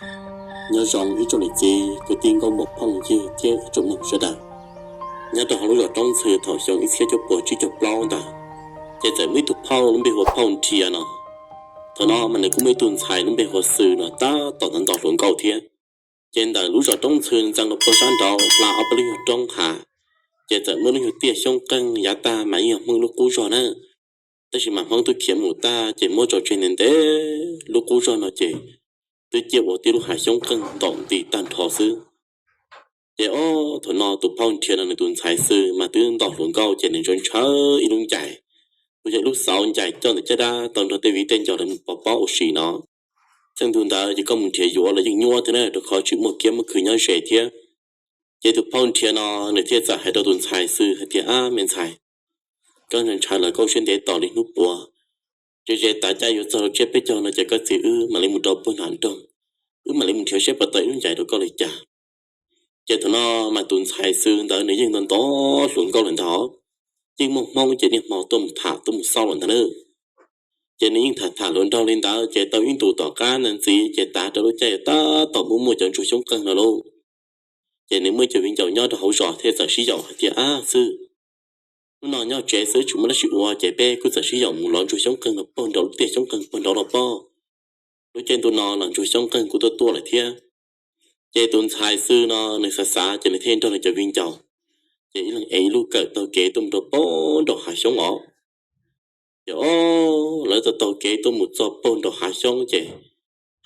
Nyob zoo ib tsoom niam txiv kwv tij nkauj muam phooj ywg thiab ib tsoom mloog sawv daws. Nyob rau hauv lub zos Roob Ntxhw thaum xyoo ib txhiab cuaj puas tsib caug plaub ntawd, ces txawm muaj ib tug phauj lub npe hu ua phauj Nrhiav no. Thaum no mas nws kuj muaj ib tug ntxhais lub npe hu ua Xwm no tab tom nto hluas nkauj thiab. Ces ntawm lub zos Roob Ntxhw ntxeev rau puag sab nraud hla ob peb lub nyuag roob hav, ces txawm muaj lub nyuag tiaj xyoob qeeg yav tag mas yeej yog Hmoob lub qub zog na. Tab sis mas Hmoob twb khiav mus tag ces muab tso tseg ntev ntev lub qub zog no ces twb ciaj ua tib lub hav xyoob qeeg ntaum nti tag nrho xwb. Ces ob thaum no tus phauj Nrhiav no nws tus ntxhais Xwm mas twb nto hluas nkauj ces nws ntshaw ntshaw ib lub ncais, uas yog ib lub xauv ncais coj ntawm caj dab tau nrog tej viv tej ncaus lawv mus pov pob ua si no. Txheej ntu ntawd ces koj mus nrhiav yuav los yeej nyuaj thiab na, rau qhov tsis muaj kiab muaj khw nyob ze thiab. Ces tus phauj Nrhiav no nws thiaj txawm hais rau tus ntxhais Xwm hais tias, Ab me ntxhais, koj ntshaw ntshaw lawm koj ua siab ntev tos li hnub puav, ze ze tav caij yuav txog rau tsiab peb caug no ces koj txiv wb mam li mus rau puag nram nroog, wb mam li mus nrhiav saib puas tau ib lub ncais rau koj li cas. Ces thaum no mas tus ntxhais Xwm ntawd nws yeej nto nto hluas nkauj lawm ntag, yeej muaj Hmoob ces niaj hmo tuaj mus tham tuaj mus xauj lawm ntag na. Ces nws yeej tham tham hluas nraug li ntawd ces tau ib ntus tom qab ntawd ntxiv ces tav rau lub caij yuav tab tom muaj muaj cov ntsuag xyoob qeeg no lauj. Ces nws muaj cov viv ncaus nyob rau hauv zos thiaj txawm sib yaum hais tias, Ab Xwm, hnub no nyob tsev xwb tsis muaj dab tsi ua ces peb kuj txawm sib yaum mus lov ntsuag xyoob qeeg no puag nraud lub tiaj xyoob qeeg puag nraud los pob. Lub caij ntu no los ntsuag xyoob qeeg kuj tuaj tuaj lawm thiab. Ces tus ntxhais Xwm no nws xav xav ces nws thiaj nrog nws cov viv ncaus, ces ib leeg ev ib lub kawm taug kev tuaj mus rau puag nraum hav xyoob os. Ces o, lawv taug taug kev tuaj mus txog puag nraum hav xyoob ces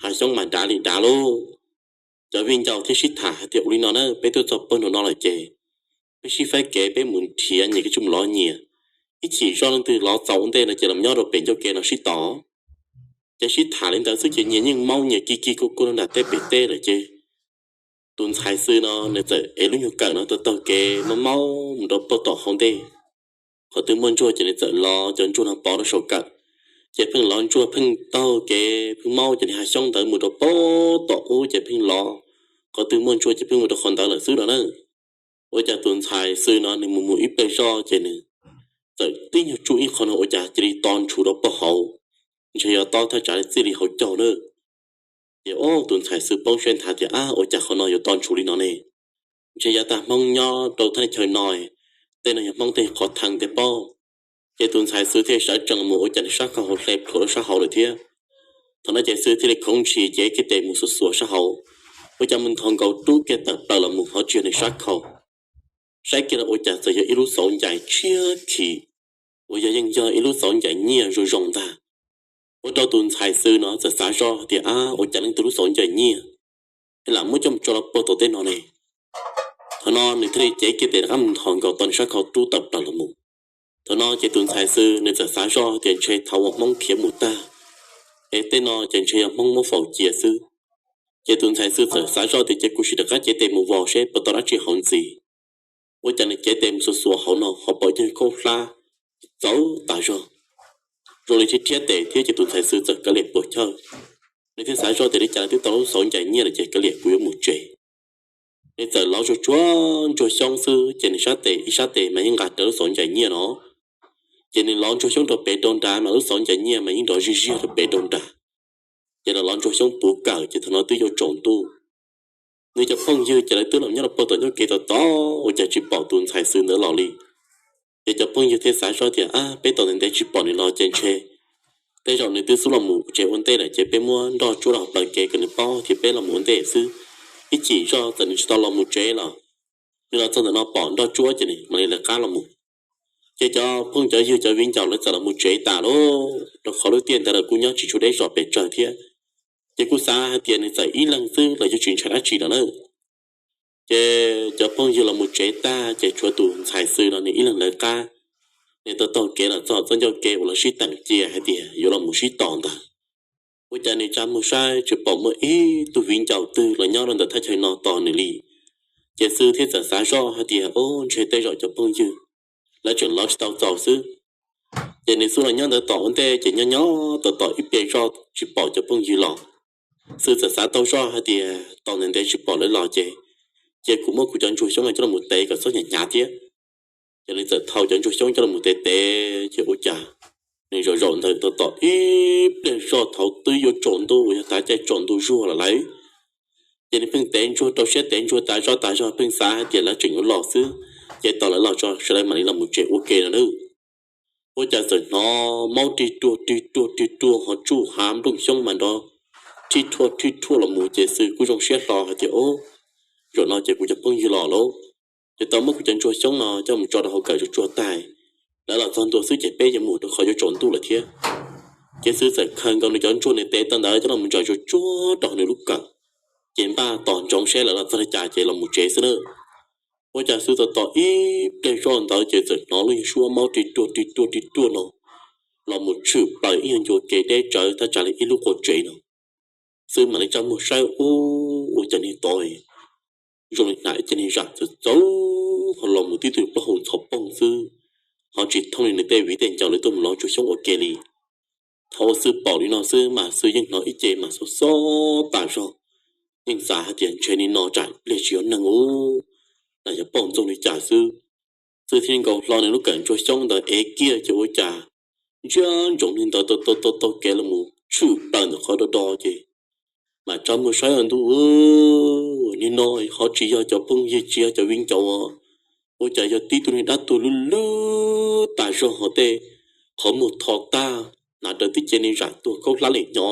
hav xyoob mas dav li dav lauj. Cov viv ncaus thiaj sib tham hais tias, Ua li no na, peb tuaj txog puag nraum no lawm ces peb sib faib kev peb mus nrhiav nyias kev tsij mus lov nyias, ib chim zoj leej twg lov txaus ua ntej no ces los nyob rau pem ncauj kev no sib tos. Ces sib tham li ntawd xwb ces nyias yeej maub nyias kig kig kuj kuj rau nram tej pem teb lawm ces tus ntxhais Xwm no nws txawm ev lub nyuag kawm no taug taug kev maub maub mus rau puag tom hauv ntej. Qhov twg muaj ntsuag ces nws txawm lov cov ntsuag no pov rau saum kawm. Ces pheej lov ntsuag pheej taug kev pheej maub cov niag hav xyoob ntawd mus rau puag tom ub ces pheej lov, qhov twg muaj ntsuag ces pheej mus rau qhov ntawd lawm xwb no na. Ua cas tus ntxhais Xwm no nws mus mus ib pliag zoj ces nws txawm tib nyuag tsuj ib qho no ua cas cia li to ntshuv rau puag hauv, ntshe yog tob thaj tsam txij li hauv caug na. Ces o, tus ntxhais Xwm poob siab nthav tias, Ab, ua cas qhov no yuav to ntshuv li no ne? Ntshe yav tag Hmoob nyob rau thaj chaw no, tej no yog Hmoob tej qhov thee tej pob. Ces tus ntxhais Xwm thiaj sawv tsees mus ua cas nws sab khau hauv hle plhuav rau sab hauv lawm thiab. Thaum no ces Xwm thiaj li khoov ntshis cev kiag tes mus xuas xuas sab hauv, ua cas mus nthos nkaus rub kiag tawm plaws los mus ho tsis yog nws sab khau. Saib kiag los ua cas txawm yog ib lub xauv ncais tshiab khiv, uas yog yeej yog ib lub xauv ncais nyiaj zoo zoo ntag. Ua rau tus ntxhais Xwm no txawm xav zoj tias, Ab, ua cas leej twg lub xauv ncais nyiaj es lam muab coj mus tso los puag tom tej no ne? Thaum no nws thiaj li cev kiag tes rov qab mus nthos nkaus tau nws sab khau rub tawm plaws los mus. Thaum no ces tus ntxhais Xwm nws txawm xav zoj tias ntshe thaum uas Hmoob khiav mus tag, es tej no ces ntshe yog Hmoob muab faus cia xwb. Ces tus ntxhais Xwm txawm xav zoj tias cia kuv sim rov qab cev tes mus vos seb puas tau dab tsi hauv ntxiv. Ua cas nws cev tes mus xuas xuas hauv no ho pom ib co khaub hlab txawv tas zog, zoo li thiab rhiab tes thiab ces tus ntxhais Xwm txawm kav liam puas chawj. Nws thiaj xav zoj tias li cas twb tau lub xauv ncais nyiaj lawm ces kav liam kuv yuav mus tsev. Nws txawm lov tsuag tsuag ntsuag xyoob xwb ces nws sab tes ib sab tes mas yeej nqa rawv lub xauv ncais nyiaj no. Ces nws lov ntsuag xyoob rau pem rau nrad mas lub xauv ncais nyiaj mas yeej nrov zij ziag rau pem rau nrad. Ces los lov ntsuag xyoob puv kawm ces thaum no twb yuav tsaus ntuj. Nws cov phooj ywg ces lawv twb los nyob rau puag tom ncauj kev tos tos ua cas tsis pom tus ntxhais Xwm ntawd los li. Ces cov phooj ywg thiaj xav zoj tias, Ab, peb tos ntev ntev tsis pom nws los ces ntshe tej zaum nws twb xub los mus tsev ua ntej lawm ces peb muab nroj tsuab rau hauv plawv kev kom nws paub tias peb los mus ua ntej xwb. Ib chim zoj txawm nws tsis tau los mus tsev los nws los txog ntawm no pom nroj tsuab ces nws mam li lawv qab los mus. Ces cov phooj cov ywg cov viv ncaus lawv txawm los mus tsev tas lauj, rau qhov lub tiaj ntawd lawv kuj nyob tsis tshua deb zos pes tsawg thiab. Ces kuj xav hais tias nws txawm ib leeg xwb los yeej tsis ntshai dab tsi lawm na. Ces cov phooj ywg los mus tsev tag ces tshuav tus ntxhais Xwm no nws ib leeg lawv qab. Nws tau taug kev los txog txoj ncauj kev uas lawv sib teem cia hais tias yuav los mus sib tos ntag. Ua cas nws tsa muag saib tsis pom muaj ib tug viv ncaus twg los nyob rau ntawm thaj chaw no tos nws li. Ces Xwm thiaj txawm xav zoj hais tias, Ub, ntshe tej zaum cov phooj ywg lawv tseem lov tsis tau txaus xwb. Ces nws xub los nyob ntawd tos ua ntej ces nyob nyob tos tos ib pliag zoj tsis pom cov phooj ywg los. Xwm txawm xav tau zoj hais tias tos ntev ntev tsis pom lawv los ces cia kuv muab kuv cov ntsuag xyoob no coj los mus tev kom txhob hnyav hnyav thiab. Ces nws txawm thau cov ntsuag xyoob coj los mus tev tev ces ua cas nws zaum zaum ntawd tos tos ib pliag zoj thaum twb yuav tsaus ntuj uas yog tav caij tsaus ntuj zuag los lawm, Ces nws pheej tev ntsuag rau siab tev ntsuag tas zog tas zog pheej xav hais tias lawv tseem yuav los xwb, ces tos lawv los tso sawv daws mam li los mus tsev ua ke no nawb. Ua cas txawm hnov maub rig ruag rig ruag rig ruag ho tsuj hav nplooj xyoob mas nrov rhib rhuaj rhib rhuaj los mus ces Xwb kuj zoo siab hlo hais tias, Ob, zaum no ces kuv cov phooj ywg los lauj, ces tau muab kuv cov ntsuag xyoob no coj mus tso rau hauv kawm tsuag tsuag tag, lawv los txog ntua xwb ces peb yuav mus rau qhov yuav tsaus ntuj lawm thiab. Ces Xwb txawm khaws nkaus nws cov ntsuag nws tev tau ntawd coj los mus ntsaws tsuag tsuag rau hauv nws lub kawm, ces npaj tos ntsoov seb lawv los txog li cas ces los mus tsev xwb na. Ua cas Xwb tos tos ib pliag zoj ntawd ces txawm hnov lub suab maub rig ruag rig ruag rig ruag no los mus tshwm plaws ib nyuag ncua kev deb tsawv thaj tsam li ib lub qua tsev no. Xwb mam li tsa muag saib ub, ua cas niag tod zoo li hnav ib ce niag zam txawv txawv ho los mus tib tug plaub hau ntxhov poog xwb, ho tsis thooj li nws tej viv tej ncaus lawv tuaj mus lov ntsuag xyoob ua ke li. Thaum uas Xwb pom li no xwb mas Xwb yeej hnov ib ce mas xob xob tas zog, yeej xav hais tias ntshe niag no tsam pliag tsis yog neeg ub, lam yog poj ntxoog li cas xwb. Xwb thiaj nkaus hlo nws lub kawm ntsuag xyoob ntawd ev kiag ces ua cas ntsiab ntsoov niag ntawd tau tau tau kev los mus tshwm plaws ntawm qhov do do ces mam tsa muag saib os ntuj, niag no ho tsis yog cov phooj ywg tsis yog cov viv ncaus, ua cas yog tib tug niag dab tuag lwj lwj tas zog ho tej qhov muag tho tag, hnav raws tib ce niag zam tuag khaub hlab li hnyo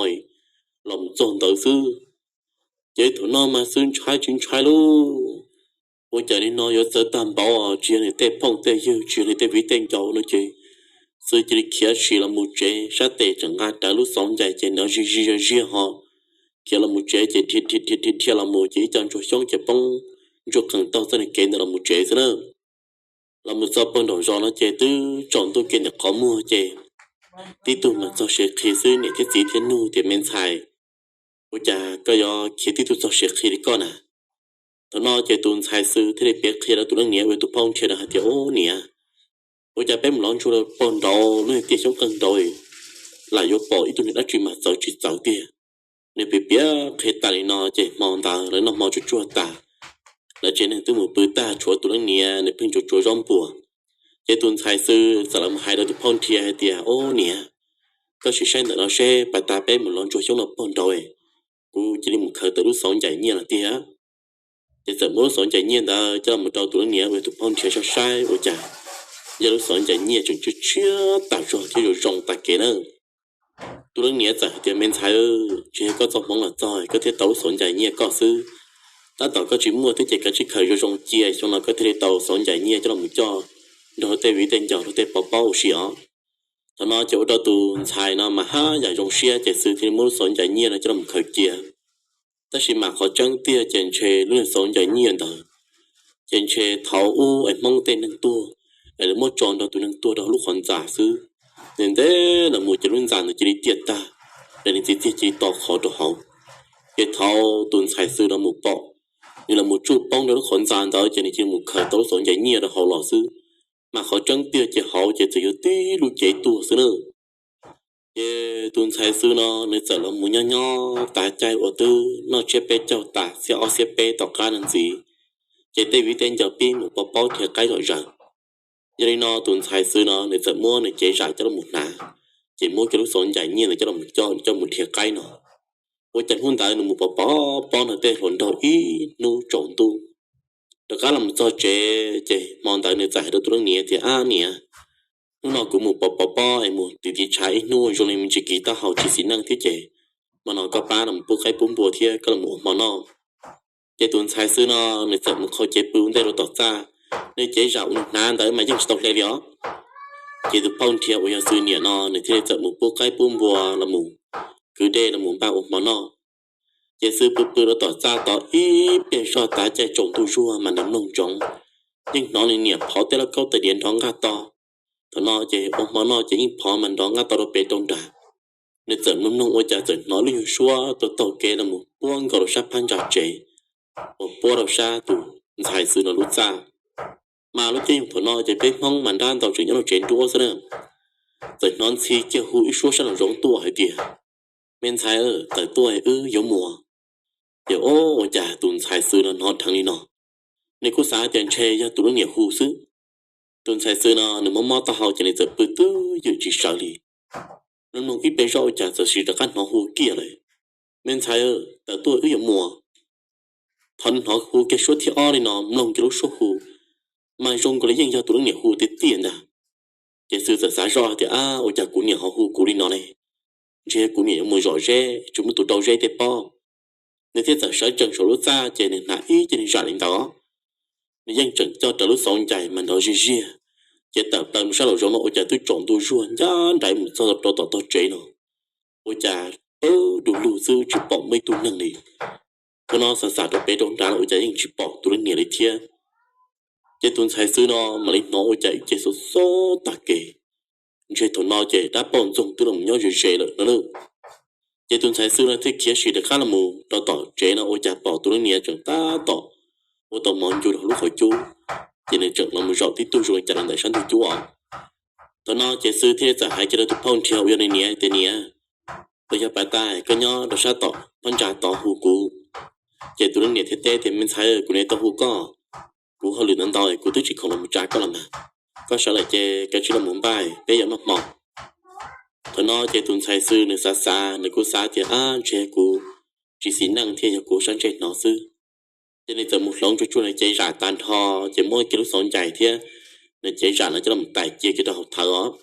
los mus txog ntawd xwb. Ces thaum no mas Xwb ntshai tsis ntshai lauj, ua cas niag no yuav txawv tag npaum, tsis yog nws tej phooj tej ywg tsis yog nws tej viv tej ncaus no ces Xwb cia li khiav sim los mus tsev, sab tes tseem nqa rawv lub xauv ncaim ces nws zig zig zig ho khiav los mus tsev ces dhia dhia dhia dhia los mus ces ib co ntsuag xyoob ces poob ntsuag qees taug txoj niag kev ntawd los mus tsev xwb na. Los mus txog puag nraum zos no ces twb tsaus ntuj kiag ntawm qhov muag ces tib tug mas txog siav qhi xwb, niam thiab txiv thiaj nug tias, Me ntxhais, ua cas koj yuav khiav tib tug txog siav qhi li koj na? Thaum no ces tus ntxhais Xwb thiaj li piav qhia rau tus leej niam uas yog tus phauj nrhiav no hais tias, Ub niam, ua cas peb mus lov ntsuag rau puag nraud lub tiaj xyoob qeeg nraud lam yuav pom ib tug niag dab tsi mas txawv tsis txawv tiag. Nws piav piav qhia tas li no ces hmo ntawd lawv noj hmo tsuag tsuag tas, lawv tsev neeg twb mus pw tag, tshuav tus leej niam nws pheej tsuav tsuav zaub npua. Ces tus ntxhais Xwb txawm los hais rau tus phauj nrhiav hais tias, Ub niam, koj sim saib ntawm no seb, pas tas peb mus lov ntsuag xyoob no puag nraud, kuv cia li mus khaws tau lub xauv ncaim nyiaj los tiag. Ces txawm muab lub xauv ncaim nyiaj ntawd coj los rau tus leej niam uas yog tus phauj nrhiav saib saib ua cas yog lub xauv ncaim nyiaj tseem tshiab tshiab tas zog thiab zoo zoo tas kev na. Tus leej niam txawm hais tias, Me ntxhais, tsis yog koj txoj hmoov los txog koj thiaj tau lub xauv ncaim nyiaj koj xwb, tab tom koj tsis muaj thiab ces kav tsij khaws zoo zoo cia, xyoo no koj thiaj li tau xauv ncaim nyiaj coj los mus coj nrog luag tej viv tej ncaus luag tej pov pob ua si os. Thaum no ces ua rau tus ntxhais no mas haj yam zoo siab ces Xwb thiaj li muab lub xauv ncaim nyiaj no coj los khaws cia. Tab sis mas qhov tseeb tiag ces ntshe lub niag xauv ncaim nyiaj ntawd ces ntshe thaum ub es Hmoob tej neeg tuag es lawv muab tso nrog tus neeg tuag rau hauv lub qhov ntxa xwb. Nws ntev los mus ces lub ntxa ntawd cia li tiaj tag, es nws txiv txiag cia li to qhov rau hauv. Ces thaum tus ntxhais Xwb no mus pom, nws los mus tsuj poob rau lub qhov ntxa ntawd ces nws cia li mus khaws tau lub xauv ncaim nyiaj rau hauv los xwb, mas qhov tseeb tiag ces hauv ces txawm yog tib lub cev tuag xwb na. Ces tus ntxhais Xwb no nws txawm los mus nyob nyob tas caij uas twb noj tsiab peb caug tas xiab ob xiab peb tom qab no ntxiv, ces tej viv tej ncaus pib mus pov pob dhia qaib zom zaws. Yog li no tus ntxhais Xwb no nws txawm muab nws cev zam coj los mus hnav, ces muab kiag lub xauv ncaim nyiaj ntawd coj los coj mus dhia qaib no. Ua cas hnub ntawd nws mus pov pov pob nrog tej hluas nraug ib hnub tsaus ntuj, rov qab los txog tsev ces hmo ntawd nws txawm hais rau tus leej niam tias, Ab niam, hnub no kuv mus pov pov pob es mus tiv tiv tshav ib hnub zoo li me ntsis kis taub hau tsis xis neej thiab ces hmo no koj pab los pub qaib pub npua thiab koj los ua hmo noj. Ces tus ntxhais Xwb no nws txawm mus qhau cev pw ua ntej rau tom txaj, nws cev zam uas nws hnav ntawd mas yeej tsis tau hle li os. Ces tus phauj nrhiav uas yog Xwb niam no nws thiaj li txawm mus pub qaib pub npua los mus kwv dej los mus npaj ua hmo noj. Ces Xwb pw pw rau tom txaj tod ib pliag zog tas caij tsaus ntuj zuag mas nws mloog ntsoov, yeej hnov nws niam phov tej lauj kaub tais diav nrov nqaj to. Thaum no ces ua hmo noj ces yeej phov mas nrov nqaj to rau pem rau nram. Nws txawm mloog mloog ua cas txawm hnov lub nyuag suab tuaj taug kev los mus puag nkaus rau sab phab ntsa tsev uas puab rau sab tus ntxhais Xwb no lub txaj. Mas lub caij nyoog thaum no ces peb Hmoob mas nrab ntau tseem nyob rau tsev nruab xwb na. Txawm hnov ntxhi kiag hu ib suab sab nraum zoov tuaj hais tias, Me ntxhais, tawm tuaj wb yuav mus. Ces ua cas tus ntxhais Xwb no hnov dheev li no, nws kuj xav tias ntshe yog tus leej niam hu xwb. Tus ntxhais Xwb no nws mob mob taub hau ces nws txawm pw twb ywm tsis sawv li. Mloog mloog ib pliag zoj ua cas txawm sis rov qab hnov hu kiag lawm, Me ntxhais, tawm tuaj wb yuav mus. Thov hnov hu kiag suab thib ob li no, mloog kiag lub suab hu mas zoo nkaus li yeej yog tus leej niam hu tiag tiag ntag. Ces Xwm txawm xav zoj tias, Ab, ua cas kuv niam ho hu kuv li no ne? Ntshe kuv niam yuav mus zom zeb, tsis muaj tus rau zeb tej pob. Nws thiaj txawm sawv tsees saum lub txaj ces nws hnav ib ce niag zam li ntawd. Nws yeej tseem coj rawv lub xauv ncaim mas nrov ziag ziag, ces tawm plaws mus sab laum zoov no ua cas twb tsaus ntuj zuag ncaj nraim mus txog rau tom tog tsev no, ua cas pawg du lug xwb tsis pom muaj ib tug neeg li. Thaum no xav xav rau pem rau nrad los ua cas yeej tsis pom tus leej niam li thiab. Ces tus ntxhais Xwm no mam li hnov ua cas ib ce xob xob tag kev, ntshe thaum no ces dab poj ntxoog twb los nyob ze ze lawm no lauj. Ces tus ntxhais Xwm no thiaj khiav sim rov qab los mus rau tom tsev no ua cas pom tus leej niam tseem tab tom ua tau mov ncu rau hauv lub qhov cub, ces nws tseem los mus zaum tib tug zoo li cas los ntawm sab ntug cub os. Thaum no ces Xwm thiaj li txawm hais kiag rau tus phauj nrhiav uas yog nws niam tias, Niam, puas yog pas tas koj nyob rau sab tom phab ntsa tod hu kuv? Ces tus leej niam thiaj teb tias, Me ntxhais, kuv niam tau hu koj, kuv hauj lwm ntau ntau kuv twb tsis khoom los mus tsa koj los mas, koj sawv lawm ces kav tsij los mus npaj peb yuav noj hmo. Thaum no ces tus ntxhais Xwm nws xav xav nws kuj xav tias, Ab, ntshe kuv tsis xis neej thiaj yog kuv sab ntsej hnov xwb. Ces nws txawm mus hloov tsuag tsuag nws cev zam tag nrho, ces muab kiag lub xauv ncaim thiab nws cev zam no coj los tais cia kiag rau hauv thawv os.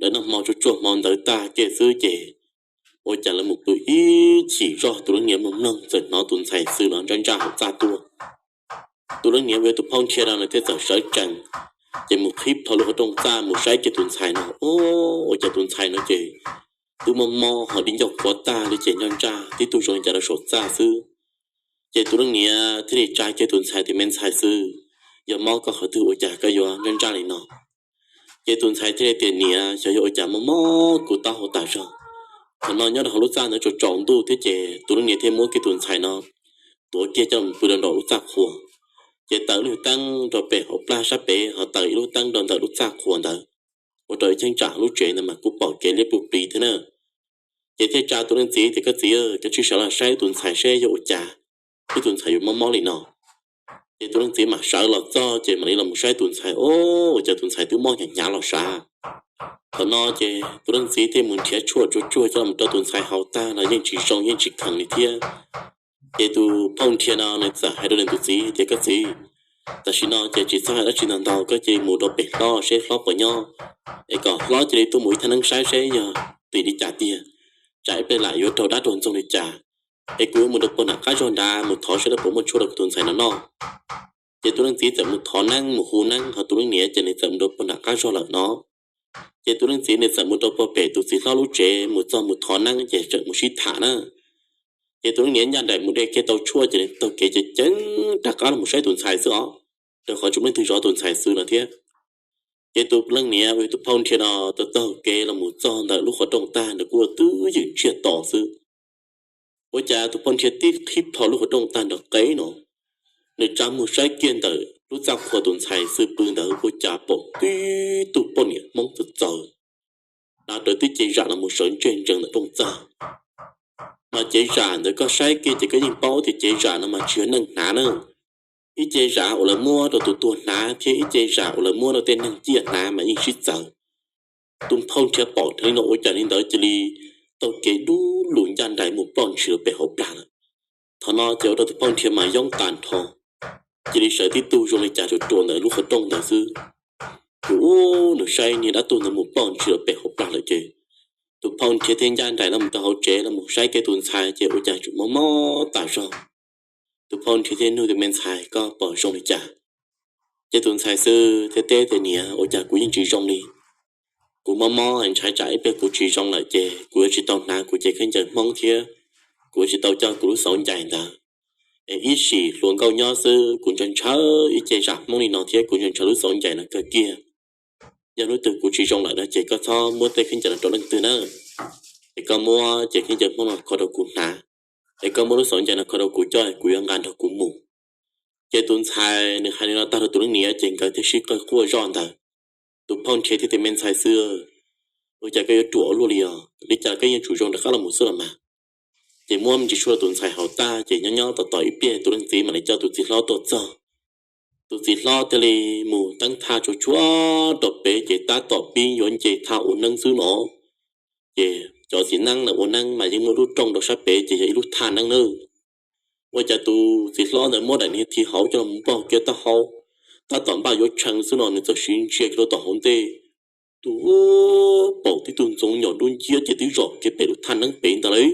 Lawv noj hmo tsuag tsuag hmo ntawd tag kiag xwb ces ua cas lawv mus pw ib chim zoj tus leej niam mloog mloog txawm hnov tus ntxhais Xwm no ntsaj ntsaj hauv txaj tuaj. Tus leej niam uas yog tus phauj nrhiav no nws thiaj txawm sawv tsees, ces mus qhib plho lub qhov rooj txaj mus saib kiag tus ntxhais no, ua cas tus ntxhais no ces twb mob mob ho dib ncauj qhuav tag li ces ntsaj ntsaj tib tug zoo li cas rau saum txaj xwb. Ces tus leej niam thiaj li tsa kiag tus ntxhais tias, Me ntxhais Xwm, yog mob koj qhov twg ua cas koj yuav ntsaj ntsaj li no? Ces tus ntxhais thiaj li tias, Niam, xyov yog ua cas mob mob kuv taub hau tas zog. Thaum no nyob rau hauv lub txaj ntawd tsaus tsaus ntuj thiab ces tus leej niam thiaj muab kiag tus ntxhais no tuav kiag coj mus pw rau nraum lub txaj qhua. Ces taws ib lub teeb rau pem hauv plag sab pem ho taws ib lub teeb rau ntawm lub txaj qhua ntawd, ua rau ib cheeb tsam hauv lub tsev ntawd mas kuj pom kev liab pub plis thiab na. Ces thiaj tsa tus leej txiv tias, Koj txiv, koj tsij sawv los saib tus ntxhais seb yog ua cas wb tus ntxhais yuav mob mob li no. Ces tus leej txiv mam sawv los txog ces mam li los mus saib tus ntxhais, o, ua cas tus ntxhais twb mob hnyav hnyav los sav. Thaum no ces tus leej txiv thiaj mus nrhiav tshuaj tsuag tsuag coj los rau tus ntxhais haus tag los yeej tsis zoo yeej tsis kheev li thiab. Ces tus phauj nrhiav no nws txawm hais rau nws tus txiv tias, Koj txiv, tam sim no ces tsis txhob hais dab tsi ntau ntau, koj cia li mus rau pem hlob seb hlob puas nyob, es kom hlob cia li tuaj mus ib thaj neeb saib seb yog tim li cas tiag, tsam ib pliag lam yuav raug dab raug ntxoog li cas. Es kuv yuav mus rau puag nram qab zog nrad mus thov seb lawv puas muaj tshuaj rau kuv tus ntxhais no noj. Ces tus leej txiv txawm mus thov neeb mus hu neeb, ho tus leej niam ces nws txawm mus rau puag nram qab zog lawm no. Ces tus leej txiv nws txawm mus rau puag pem tus txiv hlob lub tsev mus txog mus thov neeb ces tseem mus sib tham na. Ces tus leej niam ncaj nraim mus de kiag tau tshuaj ces nws taug kev ceev ceev rov qab los mus saib tus ntxhais xwb os, rau qhov tsis muaj leej twg zov tus ntxhais Xwm no thiab. Ces tus leej niam uas yog tus phauj nrhiav no taug taug kev los mus txog ntawm lub qhov rooj tag nws kuj ua twb ywm ntsiag to xwb. Ua cas tus phauj nrhiav tib qhib plho lub qhov rooj tag nrho qe no, nws tsa muag saib kiag ntawm lub txaj qhua tus ntxhais Xwm pw ntawd ua cas pom tib tug poj niam Hmoob txawv txawv, hnav rawv tib cev zam los mus sawv ntseg ntsees ntawm rooj txaj. Mas cev zam ntawd koj saib kiag ces koj yeej paub tias cev zam no mas tsis yog neeg hnav na. Ib ce zam uas lawv muab rau tus tuag hnav thiab ib ce zam uas lawv muab rau tej neeg ciaj hnav mas yeej sib txawv. Tus phauj nrhiav pom dheev li no ua cas li ntawd cia li taug kev dub lug ncaj nraim mus ploj ntshis rau pem hauv plag lawm. Thaum no ces ua rau tus phauj nrhiav mas yoob tas nrho, cia li sawv tib tug zoo li cas ruam ruam ntawm lub qhov rooj ntawd xwb. Ces ub, nws saib niag dab tuag ntawd mus ploj ntshis rau pem hauv plag lawm ces tus phauj nrhiav thiaj ncaj nraim los mus rau hauv tsev los mus saib kiag tus ntxhais ces ua cas tseem mob mob tas zog. Tus phauj nrhiav thiaj nug tias, Me ntxhais, koj puas zoo li cas? Ces tus ntxhais Xwm thiaj teb tias, Niam, ua cas kuv yeej tsis zoo li. Kuv mob mob ntshai tsam ib pliag kuv tsis zoo lawm ces kuv yuav tsis tau hnav kuv cev khaub ncaws Hmoob thiab kuv yuav tsis tau coj kuv lub xauv ncaim ntawd. Es ib sim hluas nkauj nyob xwb kuv ntshaw ntshaw ib ce zam Hmoob li no thiab kuv ntshaw ntshaw lub xauv ncaim no kawg kiag. Yog hnub twg kuv tsis zoo lawm no ces koj txhob muab tej khaub ncaws no rau leej twg na. Es koj muab cev khaub ncaws Hmoob no kho rau kuv hnav, es koj muab lub xauv ncaim no kho rau kuv coj kuv yuav nqa nrog kuv mus. Ces tus ntxhais nws hais li no tag rau tus leej niam ces nkawd thiaj sib qawg quaj zoj ntawd. Tus phauj nrhiav thiaj tias, Me ntxhais Xwm, ua cas koj yuav ruam ua luaj li os? Li cas koj yeej tsum zoo rov qab los mus xwb los mas. Ces muab me ntsis tshuaj rau tus ntxhais haus tag ces nyob nyob tos tos ib pliag tus leej txiv mam li coj tus txiv hlob tuaj txog. Tus txiv hlob thiaj li mus teeb thaj tsuag tsuag rau pem ces tab tom pib yuav nce thaj ua neeb xwb no. Ces cov txiv neeb lawv ua neeb mas yeej muaj lub rooj rau sab pem ces yog ib lub thaj neeb nawb. Ua cas tus txiv hlob ntawd muab daim niag thi hauv coj los npog kiag taub hau, tab tom npaj yuav tshee xwb no nws txawm siv ntsia kiag rau tom hauv ntej, tus, pom tib tug ntxoov nyom dub nciab ces twb zom kiag pem lub thaj neeb pem ntag lauj.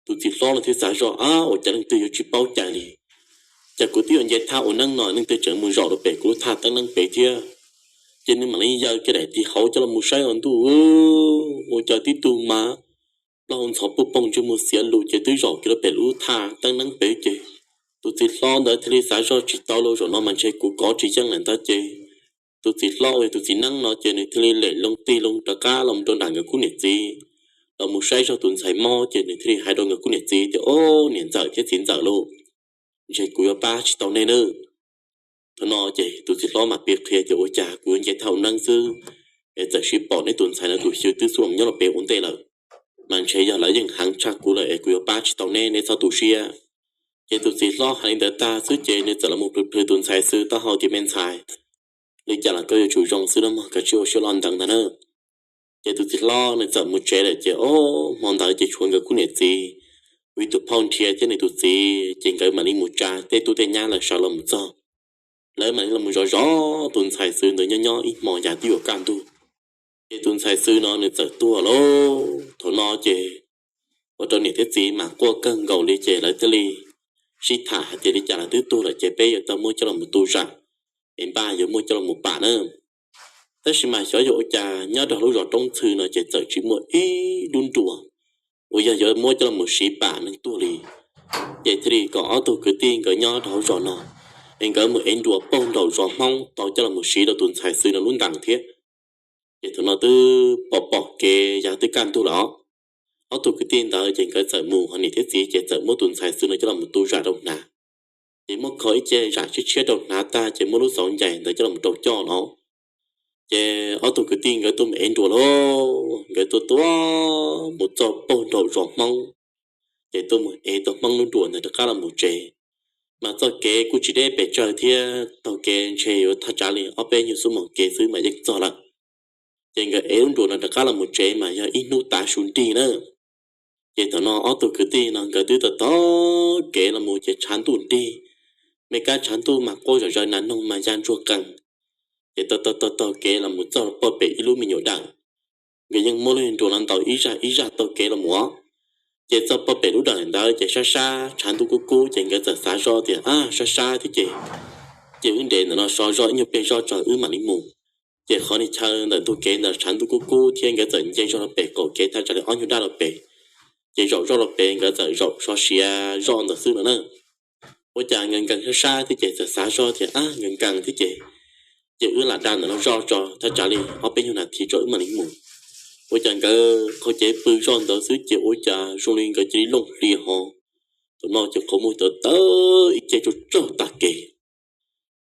Tus txiv hlob no thiaj xav zoj, ab, ua cas leej twg yuav tsis paub cai li, cas kuv twb yuav nce thaj ua neeb no leej twg tseem mus zom rau pem kuv lub thaj teeb neeb pem thiab. Ces nws mam li yaws kiag daim thi hauv coj los mus saib os ntuj, ua cas tib tug mas plaub hau ntxhov puj poog ntsej muag xiav lus ces twb zom kiag rau pem lub thaj teeb neeb pem ces tus txiv hlob ntawd thiaj li xav zoj tsis tau los zaum no mas ntshe kuv kov tsis yeej lawm ntag ces tus txiv hlob uas yog tus txiv neeb no ces nws thiaj li lem loo tig loo rov qab los rau nram nkawd khub niam txiv, los mus saib zog tus ntxhais mob ces nws thiaj li hais rau nkawd khub niam txiv tias, Ob, niam ntxawm thiab txiv ntxawm lauj, ntshe kuv yuav pab tsis tau nej nawb. Thaum no ces tus txiv hlob mam piav qhia tias, Ua cas kuv yuav nce thaj ua neeb xwb es txawm siv pom neb tus ntxhais no tus xyw twb xub los nyob rau pem ua ntej lawm, mas ntshe yog lawv yeej heev tshaj kuv lawm es kuv yuav pab tsis tau neb, neb txhob tu siab. Ces tus txiv hlob hais li ntawd tag xwb ces nws txawm los mus plhws plhws tus ntxhais xwb taub hau tias, Me ntxhais, li cas los koj yuav tsum zoo xwb nawb mog, koj tsis ua siab loj ntev ntag na. Ces tus txiv hlob nws txawm mus tsev lawm ces, ob, hmo ntawd ces tshuav nkawd khub niam txiv, ua ib tug phauj nrhiav thiab nws tus txiv ces nkawd mam li mus tsa tej tub tej nyab lawv sawv los mus txog. Lawv mam li los mus zov zov tus ntxhais xwb ntawd nyob nyob ib hmo yav twb yuav kaj ntug, ces tus ntxhais xwb no nws txawm tuag lauj. Thaum no ces ua rau niam thiab txiv mas quaj kawg nkaus li ces lawv thiaj li sib tham hais tias, Li cas los twb tuag lawm ces peb yuav tau muab coj los mus tu zam es npaj yuav muab coj los mus pam na. Tab sis mas xyov yog ua cas nyob rau lub zos Roob Ntxhw no ces txawm tsis muaj ib lub nruas uas yog yuav muab coj los mus siv pam neeg tuag li. Ces thiaj li kom ob tug kwv tij nkawd nyob rau hauv zos no es nkawd mus ev nruas puag nraum zos Hmoob tau coj los mus siv rau tus ntxhais xwb no lub ntees thiab. Ces thaum no twb pom pom kev yav twb kaj ntug lawm os. Ob tug kwv tij ntawd ces nkawd txawm mus, ho niam thiab txiv ces txawm muab tus ntxhais xwb no coj los mus tu zam rau hnav. Ces muab kho ib ce zam tshiab tshiab rau hnav tag ces muab lub xauv ncaim ntawd coj los mus rau coj no. Ces ob tug kwv tij nkawd tuaj mus ev nruas lauj, nkawd tuaj tuaj mus txog puag nraum zos Hmoob, ces tuaj mus ev tau Hmoob lub nruas ntawd rov qab los mus tsev. Mas txoj kev kuj tsis deb pes tsawg thiab, taug kev ntshe yuav thaj tsam li ob peb nyuag xuab moos kev xwb mas yeej txog lawm. Ces nkawd ev lub nruas no rov qab los mus tsev mas yog ib hnub tav su nrig na. Ces thaum no ob tug kwv tij no nkawd twb taug taug kev los mus ces tshav ntuj nrig, me kab tshav ntuj mas quaj zom zaws nas noog mas ya ntsuag qees. Ces taug taug taug taug kev los mus txog pog pem ib lub me nyuam dawm, nkawd yeej muab lub nruas no ntaus ib zaj ib zaj taug kev los mus. Ces txog pog pem lub dawm ntawd ces sab sab tshav ntuj kub kub ces nkawd txawm xav zoj tias, Ab, sab sab thiab ces, ces wb nres ntawm no so zoj ib nyuag pliag zoj tso wb mam li mus. Ces qhov niag chaw ntawm ntug kev ntawd tshav ntuj kub kub thiab nkawd txawm nce zog rau pem qaum kev thaj tsam li ob nyuag daj rau pem. Ces zaum zoj rau pem nkawd txawm zaum so siav zoj ntawd xwb no na. Ua cas nkawd nkees sab sab thiab ces txawm xav zoj tias, Ab, nkees nkees thiab ces, ces wb lam da ntawm no zoj tso thaj tsam li ob peb nyuag nas this tso wb mam li mus. Ua cas nkawd qhov kev pw zoj ntawd xwb ces ua cas zoo li nkawd cia li looj hlias ho. Thaum no ces qhov muag tawv tawv ib ce tsaug tsaug tag kev.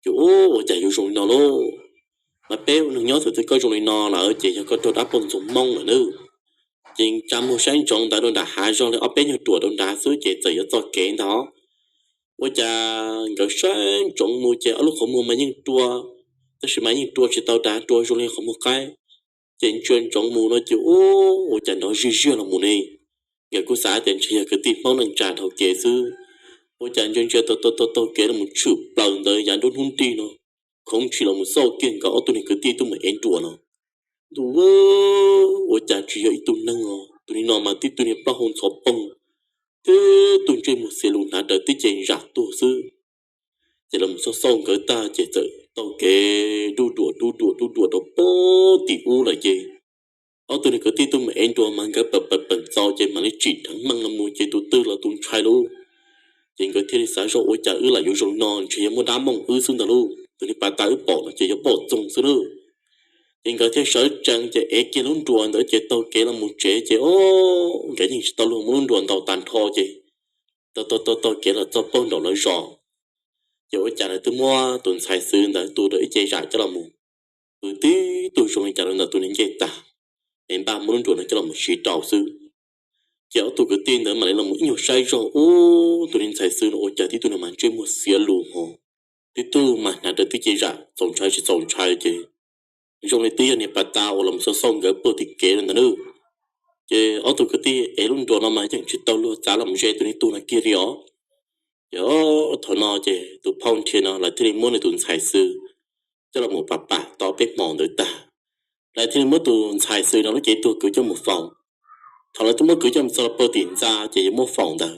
Ces ua cas yuav zoo li no lauj? Mas peb ua neeg nyob thaum twg koj zoo li no lawm ces yog koj raug dab poj ntxoog Hmoob lawm nawb. Ces tsa muag saib ntsoov ntawd rau nram hav zog li ob peb nyuag ruam rau nrad xwb ces txawm yuav txoj kev ntag. Ua cas nkawd saib ntsoov mus ces ob lub qhov muag mas yeej rua, tab sis mas yeej rua tsis tau dav, rua zoo li qhov muag qaib. Ces ntsia ntsoov mus no ces ua cas nrov zij ziag los mus ne. Nkawd kuj xav tias ntshe yog kwv tij Hmoob neej tsa dhau kev xwb. Ua cas ntsia ntsia taug taug taug kev los mus tshwm plaws ntawd yav nruab hnub nrig no, khoov ntshis los mus xauj kiag nkawd ob tug niag kwv tij tuaj mus ev nruas no. Ntuj, ua cas tsis yog ib tug neeg os, tus niag no mas tib tug niag plaub hau ntxhov poog, tib tug ntsej muag xiav lus hnav raws tib ce zam tuag xwb. Ces los mus xauj xauj nkawd tag ces txawm taug kev dub duam dub duam dub duam rau pem tim ub lawm ces ob tug niag kwv tij tuaj mus ev nruas mas nkawd pawm pawm pawm txaus ces mam li tsim dheev meej los mus ces tus twg los tus ntshai lauj. Ces nkawd thiaj li xav zoj ua cas wb lam yuav zoo li no ntshe yog muaj dab mooj wb xwb ntag lauj, tus niag pas tas wb pom no ces yog poj txoog xwb lauj. Ces nkawd thiaj sawv tsees ces ev kiag lub nruas ntawd ces taug kev los mus tsev ces o, nkawd yeej tsis tau luag muab lub nruas ntaus tas nrho ces taug taug taug taug kev los txog pem nraum lawv zos. Ces ua cas lawv twb muab tus ntxhais xwb ntawd tu rau ib ce zam coj los mus pw tib tug zoo li cas rau ntawm tus niag ncej tag, es npaj muab lub nruas no coj los mus siv rau xwb. Ces ob tug kwv tij ntawd mam li los mus ib nyuag saib zog ub, tus niag ntxhais xwb no ua cas tib tug no mas ntsej muag xiav lus ho, tib tug mas hnav raws tib ce zam txaus ntshai tsis txaus ntshai ces zoo li twb yog niag pas tas uas los mus xauj xauj nkawd pem tim kev ntawd nawb. Ces ob tug kwv tij ev lub nruas no mas yeej tsis tau luag txav los mus ze tus niag tug no kiag li os. Ces thaum no ces tus phauj nrhiav no lawv thiaj li muab nws tus ntxhais xwb coj los mus pam pam tau peb hmo ntawd tag, lawv thiaj li muab tus ntxhais xwb no lub cev tuag kwv coj mus faus. Thaum lawv twb muab kwv coj mus txog rau pem tim ntxa ces yuav muab faus ntawd,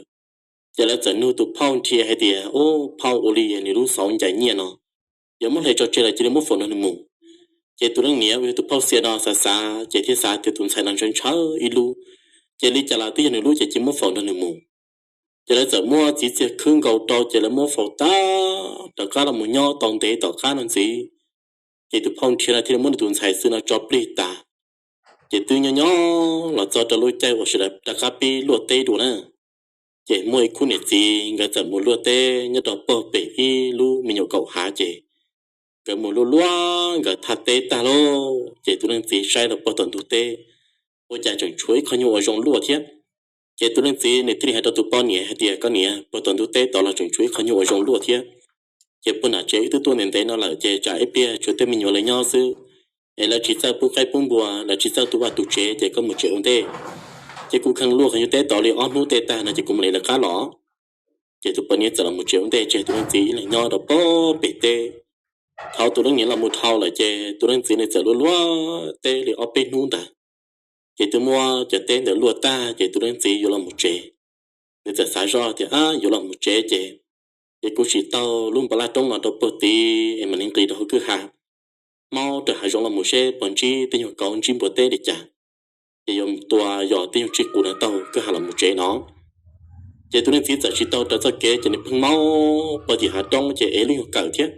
ces lawv txawm nug tus phauj nrhiav hais tias, Ub, phauj, ua li nws lub xauv ncaim nyiaj no yuav muab hle tso tseg los cia li muab faus nrog nws mus? Ces tus leej niam uas yog tus phauj xiam no xav xav ces thiaj xav tias tus ntxhais no ntshaw ntshaw ib lub, ces li cas los twb yog nws lub ces cia muab faus nrog nws mus. Ces lawv txawm muab txiv txiag khwb nkaus rau ces lawv muab faus tag rov qab los mus nyob tau ntev tom qab no ntxiv, ces tus phauj nrhiav no thiaj li muab nws tus ntxhais xwb no tso plig tas. Ces twb nyob nyob los txog rau lub caij uas sawv daws rov qab pib luaj teb dua na, ces muaj ib khub niam txiv nkawd txawm mus luaj teb nyob rau pem ib lub me nyuam kaum hav ces nkawd mus luaj luaj nkawd thaj teb tag lauj, ces tus leej txiv saib rau pem tom ntug teb, ua cas tseem tshuav ib qho nyuag uas zoo luaj thiab. Ces tus leej txiv nws thiaj li hais rau tus poj niam hais tias, Koj niam, pem tom ntug teb tod los tseem tshuav ib qho nyuag uas zoo luaj thiab. Ces puag nram tsev wb twb tuaj ntev ntev no lawm ces tsam ib pliag tshuav tej me nyuam lawv nyob xwb, es lawv tsis txawj pub qaib pub npua, lawv tsis txawj tu vaj tu tsev, ces koj mus tsev ua ntej. Ces kuv kheev luaj qhov nyuag teb tod li ob hnub tej tag no ces kuv mam li lawv qab los. Ces tus poj niam txawm los mus tsev ua ntej tseg, tus leej txiv ib leeg nyob rau pem teb. Thaum tus leej niam los mus dhau lawm ces tus leej txiv nws txawm luaj luaj teb li ob peb hnub ntawd, ces twb muab cov teb ntawd luaj tag ces tus leej txiv yuav los mus tsev. Nws txawm xav zoj tias, Ab, yuav los mus tsev ces, ces kuv tsis taug lub npau laj roob no rau pem tid es mam li nqis rau hauv kwj ha, maub rau hav zoov los mus seb puas ntsib tej nyuag kauv ntsib npua teb li cas, ces yuav tua yos tej nyuag tsij qus no taug kwj ha los mus tsev no. Ces tus leej txiv txawm tsis taug raws txoj kev ces nws pheej maub pem tim hav roob ces ev lub nyuag kawm thiab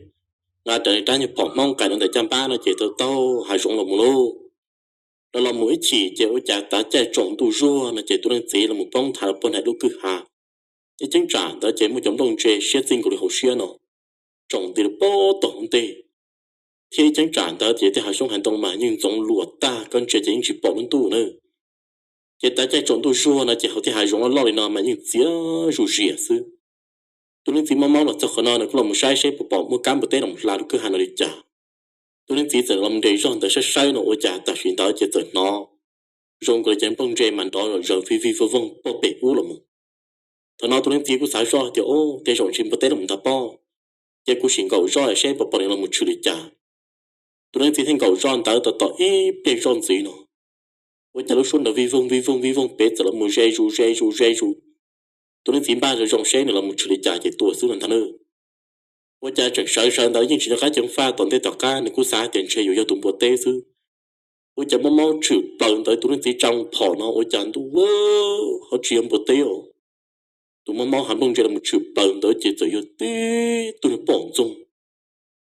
nqa rawv nws rab nyuag phom hmoob qais rau ntawm caj npab no ces taug taug hav zoov los mus lauj. Los los mus ib chim ces ua cas tav caij tsaus ntuj zuag no ces tus leej txiv los mus poob nthav rau pem nram lub kwj ha. Ib cheeb tsam ntawd ces muaj cov nplooj ntse siab txij nkaus li hauv siab no, tsaus nti rau pem tom hauv ntej. Thiab ib cheeb tsam ntawd ces tej hav xyoob hav ntoo mas yeej ntxoov luam tag, koj ntsia ces yeej tsis pom lub ntuj na. Ces tav caij tsaus ntuj zuag no ces hauv tej hav zoov loj loj li no mas yeej txias zuj ziam xwb. Tus leej txiv maub maub los txog qhov no nws kuj los mus saib seb puas pom muaj kab npua teb los hla lub kwj ha no li cas. Tus leej txiv txawm los nres zog ntawd saib saib no ua cas tam sim ntawd ces txawm hnov zoo nkaus li cov nplooj ntse mas nrov zom zaws vij vij vooj vooj pem ub los mus. Thaum no tus leej txiv kuj xav zoj tias, Ub, tej zaum ntshe npua teb los ntag pob, ces kuv sim nkaum zoj seb puas pom nws los mus tshwm li cas. Tus leej txiv thiaj nkaum zoj ntawd tos tos ib pliag zoj ntxiv no, ua cas lub suab nrov vij vooj vij vooj vij vooj pem txawm los mus ze zus ze zus ze zus. Tus leej txiv npaj zoo zoo seb nws los mus tshwm li cas ces tua xwb no ntag na. Ua cas tseem sawv sawv ntawd yeej tsis nco qab ceev faj, tom ntej tom qab nws kuj xav tias ntshe yuav yog tus npua teb xwb. Ua cas maub maub tshwm plaws ntawd tus leej txiv tsa phom no ua cas ntuj, ho tsis yog npua teb os. Tus maub maub hav nplooj ntse los mus tshwm plaws ntawd ces txawm yog tib tug niag poj ntxoog,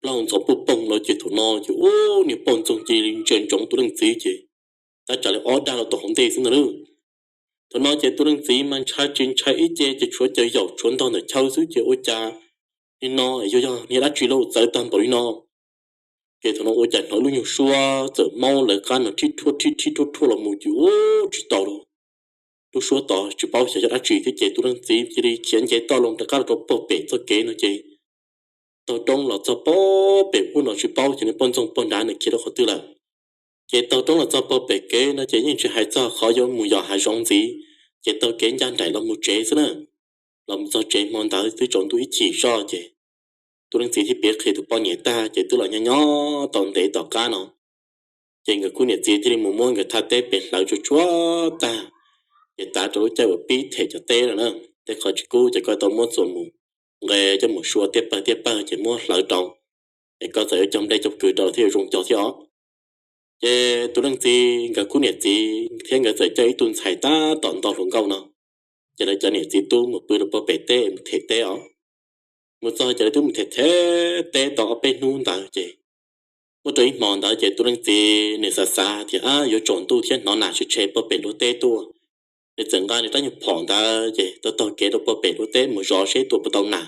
plaub ntxhov puj poog lawm ces thaum no ces ub, niag poj ntxoog cia li ntsia ntsoov tus leej txiv ces tab tsam li ob dag los tom hauv ntej xwb ntag lauj. Thaum no ces tus leej txiv mas ntshai tsis ntshai ib ce ces tshuav caws yaum tshuav ntog ntawm chaw xwb ces ua cas nim no yog yog niag dab tsi lauj txawv tag npaum li no. Ces thaum no ua cas hnov lub nyuag suab txawm maub lawv qab no rhib rhuaj rhib rhib rhuaj rhuaj los mus ces ub tsis tau lauj. Lub suab tod tsis paub xyov yog dab tsi thiab ces tus leej txiv cia li khiav nce toj loo rov qab los rau pem txoj kev no ces taug roob los txog pem ub no tsis paub xyov niag poj ntxoog pog nrad nws khiav rau qhov twg lawm. Ces taug roob los txog pem kev no ces yeej tsis hais txog qhov yuav mus yos hav zoov ntxiv, ces taug kev ncaj nraim los mus tsev xwb na. Los mus txog tsev hmo ntawd twb tsaus ntuj ib chim zoj ces tus leej txiv thiaj piav qhia tus poj niam tag ces twb los nyob nyob tau ntev tom qab no. Ces nkawd khub niam txiv thiaj li mus muab nkawd thaj teb pem hlawv tsuag tsuag tag, ces tav rau lub caij uas pib them cov teb no na. Tej qhov tsis kub ces koj tau muab txuas mus nqe coj mus sua tiaj pawg tiaj pawg ces muab hlawv rau, es koj txawm yuav cog nplej cog kws rau los thiaj yuav zoo cog thiab os. Ces tus leej txiv nkawd khub niam txiv thiab nkawd txawm coj ib tug ntxhais tab tom nto hluas nkauj no, ces lawv cov niam txiv tub mus pw rau pem teb mus them teb os. Mus txog ces lawv twb mus them them teb tau ob peb hnub ntawd ces muaj rau ib hmo ntawd ces tus leej txiv nws xav xav tias yuav tsaus ntuj thiab hnov nas tshe tshe pem luag teb tuaj, nws txawm nqa nws rab nyuag phom ntawd ces taug taug kev rau pem luag teb mus zov seb tua puas tau nas.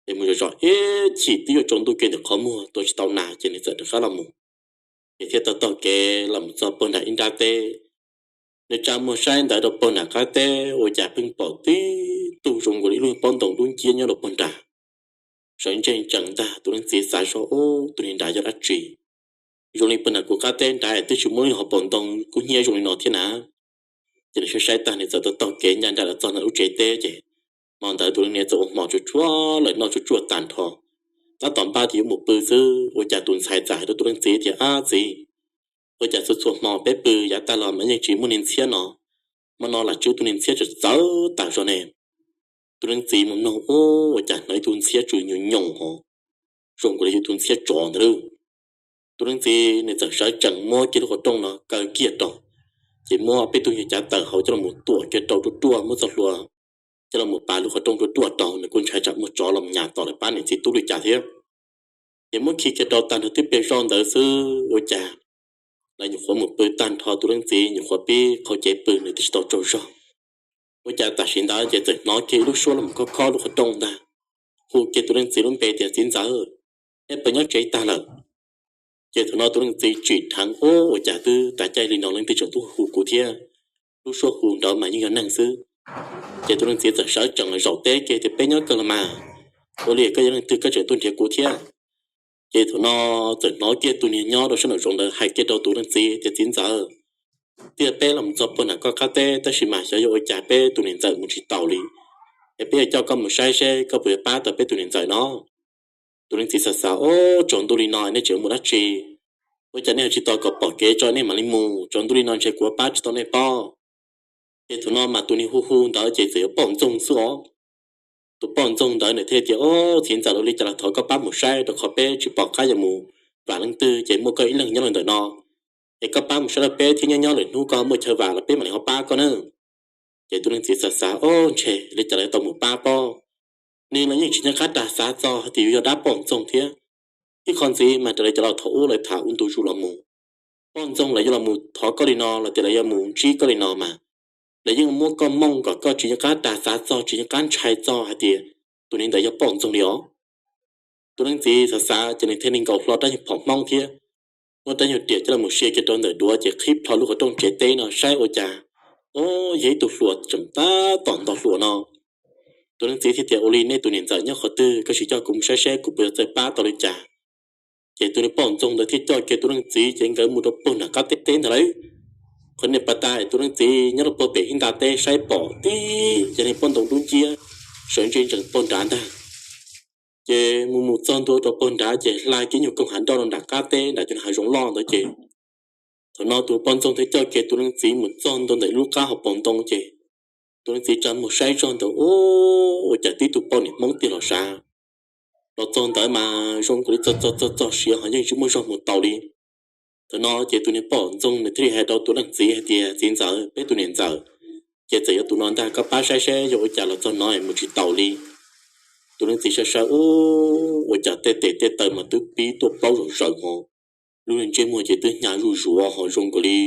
Ces mus zov zov ib chim twb yuav tsaus ntuj kiag ntawm qhov muag tua tsis tau nas ces nws txawm rov qab los mus. Ces thiaj taug taug kev los mus txog pem nram ib nrab teb. Nws tsa muag saib ntawd rau pem nram qab teb ua cas pheej pom tib tug zoo nkaus li ib lub pob ntoo dub nciab nyob rau pem nrad. Sawv ntseg ntsees ntag, tus leej txiv xav zoj ub tus niag nrad yog dab tsi. Zoo li pem nram kuv qab teb nrad twb tsis muaj lub hauv paus ntoo kub hnyiab zoo li no thiab na. Ces nws saib saib tag nws txawm taug taug kev ncaj nraim los txog ntawm lub tsev teb ces Hmo ntawd tus leej niam txawm ua hmo tsuag tsuag lawm, noj tsuag tsuag tag nrho, tab tom npaj tias yuav mus pw xwb, ua cas tus ntxhais txawm hais rau tus leej txiv tias, Ab txiv, ua cas txhua txhua hmo peb pw yav tag los mas yeej tsis muaj niag ntxhiab no, hmo no lam tswb tus niag ntxhiab txawv txawv tas zog ne. Tus leej txiv mus mloog, ua cas hnov ib tug ntxhiab tsw nyoos nyoos hos, zoo nkaus li yog tus ntxhiab tsov ntag lauj. Tus leej txiv nws txawm sawv tsees muab kiag lub qhov rooj no kaw kiag rau, ces muab peb tug nyuag cav taws hauv coj los tuam kiag rau ruaj ruaj, muab txoj hlua coj los mus pas lub qhov rooj ruaj ruaj rau, nws kuj ntshai tsam muaj tsov los nyas tom lawv pab niam txiv tub li cas thiab. Ces muab khi kiag rau tag nrho tib pliag zoj ntawd xwb ua cas lawv nyuam qhuav mus pw tag nrho, tus leej txiv nyuam qhuav pib qhau cev pw, nws twb tsis tau tsaug zog. Ua cas tam sim ntawd ces txawm hnov kiag ib lub suab los khob khob lub qhov rooj ntag, hu kiag tus leej txiv lub npe tias, Txiv ntxawm, nej puas nyob tsev tag lawm? Ces thaum no tus leej txiv tsim dheev, Ua cas twb tas caij li no leej twg tseem tuaj hu kuv thiab? Lub suab hu nrad mas yeej yog neeg xwb. Ces tus leej txiv txawm sawv tsees los zaum teb kiag tias, Peb nyob kawg los mas, ua li koj yog leej twg koj tseem tuaj nrhiav kuv thiab? Ces thaum no txawm hnov kiag tus niag nyob rau sab nraum zoov ntawd hais kiag rau tus leej txiv tias, Txiv ntxawm, twb yog peb los txog puag nram koj qab teb tab sis mas xyov yog ua cas peb tus niam ntxawm mus tsis taus li, es peb yuav coj koj mus saib seb koj puas yuav pab tau peb tus niam ntxawm no. Tus leej txiv xav xav, Ub, tsaus ntuj li no nej tseem mus dab tsi? Ua cas nej ho tsis tos kom pom kev tso nej mam li mus? Tsaus ntuj li no ntshe kuv pab tsis tau nej pob. Ces thaum no mas tus niag hu hu ntawd ces txawm yog poj ntxoog xwb os. Tus poj ntxoog ntawd nws thiaj tias, Ob, txiv ntxawm, ua li cas los thov koj pab mus saib, rau qhov peb tsis pom qab yuav mus vam leej twg, ces muaj koj ib leeg nyob rau ntawm no, es koj pab mus saib rau peb thiab, nyob nyob lwm hnub koj muaj chaw vam los peb mam li ho pab koj na. Ces tus leej txiv xav xav, Ob, ntshe li cas los yuav tau mus pab pob. Nws los yeej tsis nco qab ras xav txog hais tias yuav yog dab poj ntxoog thiab. Ib qho ntxiv mas raws li cov laus thaum ub lawv tham ua ntu zus los mus, poj ntxoog lawv yuav los mus thov koj li no los tias lawv yuav mus ntsib koj li no mas, lawv yeej muab koj mooj kom koj tsis nco qab ras xav txog, tsis nco qab ntshai txog hais tias tus niag ntawd yog poj ntxoog li os. Tus leej txiv xav xav ces nws thiaj li nkaus hlo rab nyuag phom hmoob thiab muab rab nyuag riam coj los mus sia kiag rau ntawm duav ces qhib plho lub qhov rooj tsev teb no saib ua cas, ob, yog ib tug hluas tseem tab tom ntog hluas no. Tus leej txiv thiaj tias, Ua li nej tus niam ntxawm nyob qhov twg, koj sim coj kuv mus saib seb kuv puas yuav txawj pab tau li cas. Ces tus niag poj ntxoog ntawd thiaj coj kiag tus leej txiv ces nkawd mus rau puag nram qab teb teb ntag lauj. Qhov niag pas tas tus leej txiv nyob rau puag pem ib nta teb saib pom tib cov niag pob ntoo dub nciab sawv ntseg ntsees puag nrad ntag. Ces mus mus txog ntua rau puag nrad ces hla kiag nyuag koog hav nroj rau nram qab teb nram cov hav zoov loj ntawd ces thaum no tus poj ntxoog thiaj coj kiag tus leej txiv mus txog ntua ntawm lub qab hauv paus ntoo ces tus leej txiv tsa muag saib zog ntawd, ua cas tib tug poj niam hmoob tiag los sav. Los txog ntawd mas zoo nkaus li txog txog txog txog siav ho yeej tsis muaj zog mus tau li. Thaum no ces tus niag poj ntxoog nws thiaj li hais rau tus leej txiv hais tias, Txiv ntxawm, peb tus niam ntxawm, ces txawm yog tus no ntag, koj pab saib seb yog ua cas los txog no es mus tsis taus li. Tus leej txiv saib saib, ua cas tej tes tej taw mas twb pib tuaj plaub zom zaws ho, lub ntsej muag ces twb hnyav zuj zus ho zoo nkaus li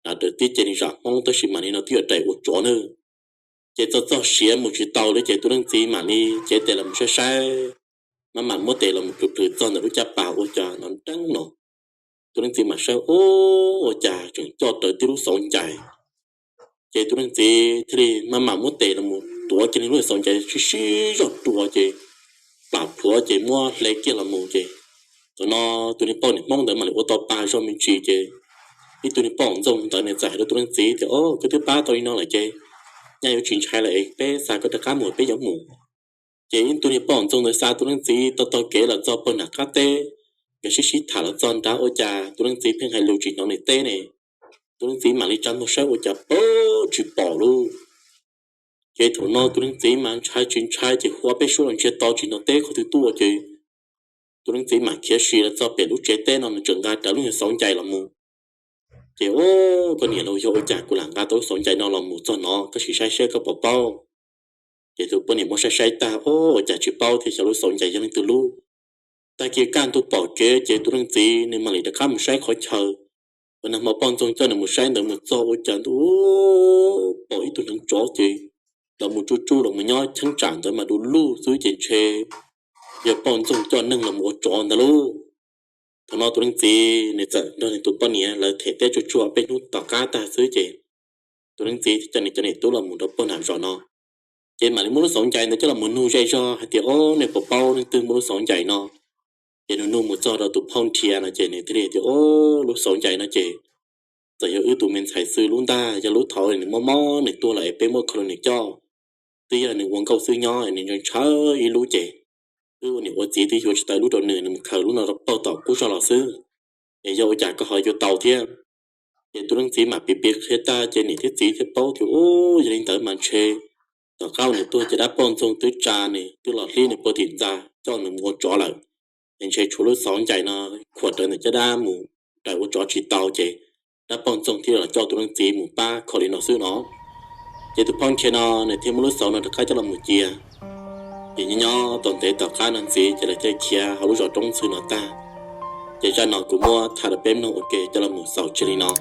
hnav raws tib ce li zam hmoob tab sis mas nim no twb yuav rais ua tsov na. Ces txog txog siav mus tsis tau li ces tus leej txiv mam li cev tes los mus saib saib, mam mam muab tes los mus plhws plhws txog ntawm lub caj pas ua cas no nreeb no. Tus leej txiv mam saib, ua cas tseem coj raws tib lub xauv ncais. Ces tus leej txiv thiaj li mam mam muab tes los mus tuav kiag li lub xauv ncais sib sib zog rua ces plam plhuav ces muab hle kiag los mus ces thaum no tus niag poj niam hmoob ntawd mam li ua tau pa zog me ntsis ces ib tug niag poj ntxoog ntawd nws txawm hais rau tus leej txiv tias, Ob, koj twb pab tau li no lawm ces nyaj yuav tsis ntshai lawm es peb xa koj rov qab mus, peb yuav mus. Ces ib tug niag poj ntxoog ntawd xa tus leej txiv taug taug kev los txog puag nram qab teb, nkawd sib sib tham los txog nrad ua cas tus leej txiv pheej hais lus tsis hnov nws teb ne. Tus leej txiv mam li tsa muag saib ua cas pab tsis pom lauj. Ces thaum no tus leej txiv mas ntshai tsis ntshai ces hu ob peb suab los ntsiag to tsis hnov teb qhov twg tuaj ces tus leej txiv mam khiav sim los txog pem lub tsev teb no nws tseem nqa rawv lub nyuag xauv ncais los mus. Ces, Ub, koj niam, los yog ua cas kuv lam nqa tau lub xauv ncais no los mus txog no, koj sim saib seb koj puas paub. Ces tus poj niam muab saib saib tag, Ub, ua cas tsis paub thiab, xyov lub xauv ncais yog leej twg lub. Tag kis kaj ntug pom kev ces tus leej txiv nws mam li rov qab mus saib qhov chaw uas nag hmo poj ntxoog coj nws mus saib ntawd mus txog ua cas ntuj, pom ib tug hneev tsov ces los mus tsuj tsuj los mus nyob cheeb tsam ntawd mas du lug xwb ces ntshe yog poj ntxoog coj neeg los mus ua tsov ntag lauj. Thaum no tus leej txiv nws txawm nrog nws tus poj niam lawv them teb tsuag tsuag peb hnub tom qab tag xwb ces tus leej txiv thiaj coj nws cov niam tub los mus rau puag nram zos no. Ces mam li muab lub xauv ncais ntawd coj los mus nug zej zog hais tias, Ob, nej puas paub leej twg muaj lub xauv ncais no? Ces nug nug mus txog rau tus phauj nrhiav no ces nws thiaj li tias, Ob, lub xauv ncais no ces txawm yog wb tus me ntxhais Xwb lub ntag, yog lub thaud nws mob mob nws tuag lawm es peb muab kho rau nws coj. twb yog nws ua nkauj xwb nyob nws ntshaw ntshaw ib lub ces twb ua niam ua txiv twb yuav tsis tau lub rau nws, nws mus khaws lub no rau pog tom qub zog los xwb. Es yog ua cas koj ho yuav tau thiab? Ces tus leej txiv mam piav piav qhia tag ces niam thiab txiv thiaj paub tias, u, yog li ntawd mas ntshe tom qab uas nws tuag ces dab poj ntxoog twb tsa nws twb los hlib nws puag tim ntxa coj nws mus ua tsov lawm. Es ntshe tshuav lub xauv ncaim no khuam rawv ntawm caj dab mus raws ua tsov tsis tau ces dab poj ntxoog thiaj los coj tus leej txiv mus pab kho li no xwb no. Ces tus phauj nrhiav no nws thiaj muab lub xauv no rov qab coj los mus cia. Ces nyob nyob tau ntev tom qab no ntxiv ces lawv thiaj khiav hauv lub zos Roob Ntxhw no tag. Ces zaj no kuv muab tham rau peb mloog ua ke coj los mus xaus tsis li no.